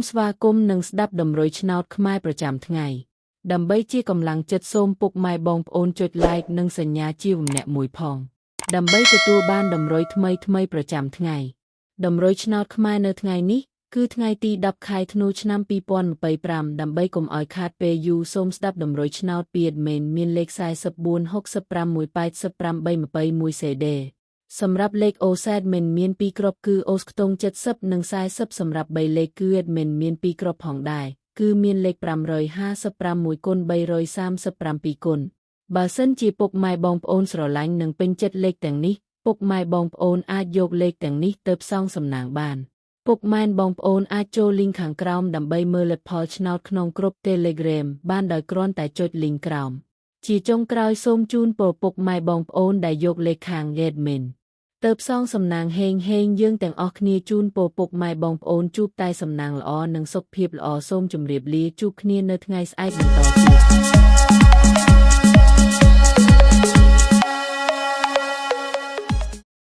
ស្វាគមន៍និងស្ដាប់តម្រុយឆ្នោតខ្មែរប្រចាំថ្ងៃដើម្បីជាកម្លាំងចិត្តសូមពុកម៉ែបងប្អូនចុច Like និងសញ្ញាជាវម្នាក់មួយផងដើម្បីទទួលបានតម្រុយថ្មីថ្មីប្រចាំថ្ងៃតម្រុយឆ្នោតខ្មែរនៅថ្ងៃនេះគឺថ្ងៃទី10ខែធ្នូឆ្នាំ2025ដើម្បីកុំឲ្យខាតពេលយូរសូមស្ដាប់តម្រុយឆ្នោតពី admin មានលេខ44 65 185 321 CD សម្រាប់លេខអូស admin មាន2គ្រាប់គឺអូសខ្ទង់70និង40សម្រាប់3លេខគឺ admin មាន2គ្រាប់ផងដែរគឺមានលេខ555 1គុណ337គុណបើសិនជាពុកម៉ែបងប្អូនស្រឡាញ់និងពេញចិត្តលេខទាំងនេះពុកម៉ែបងប្អូនអាចយកលេខទាំងនេះទៅផ្សងសំណាងបានពុកម៉ែនបងប្អូនអាចចូលលីងខាងក្រោមដើម្បីមើលលទ្ធផលឆ្នោតក្នុងក្រុម Telegram បានដោយគ្រាន់តែចុចលីងក្រោមជាចុងក្រោយសូមជូនពរពុកម៉ែបងប្អូនដែលយកលេខខាង admin ទៅផ្សងសំណាងហេងហេងយើងទាំងអស់គ្នាជូនពរពុកម៉ែបងប្អូនជួបតែសំណាងល្អនិងសុខភាពល្អសូមជម្រាបលាជួបគ្នានៅថ្ងៃស្អែកបន្តទៀត។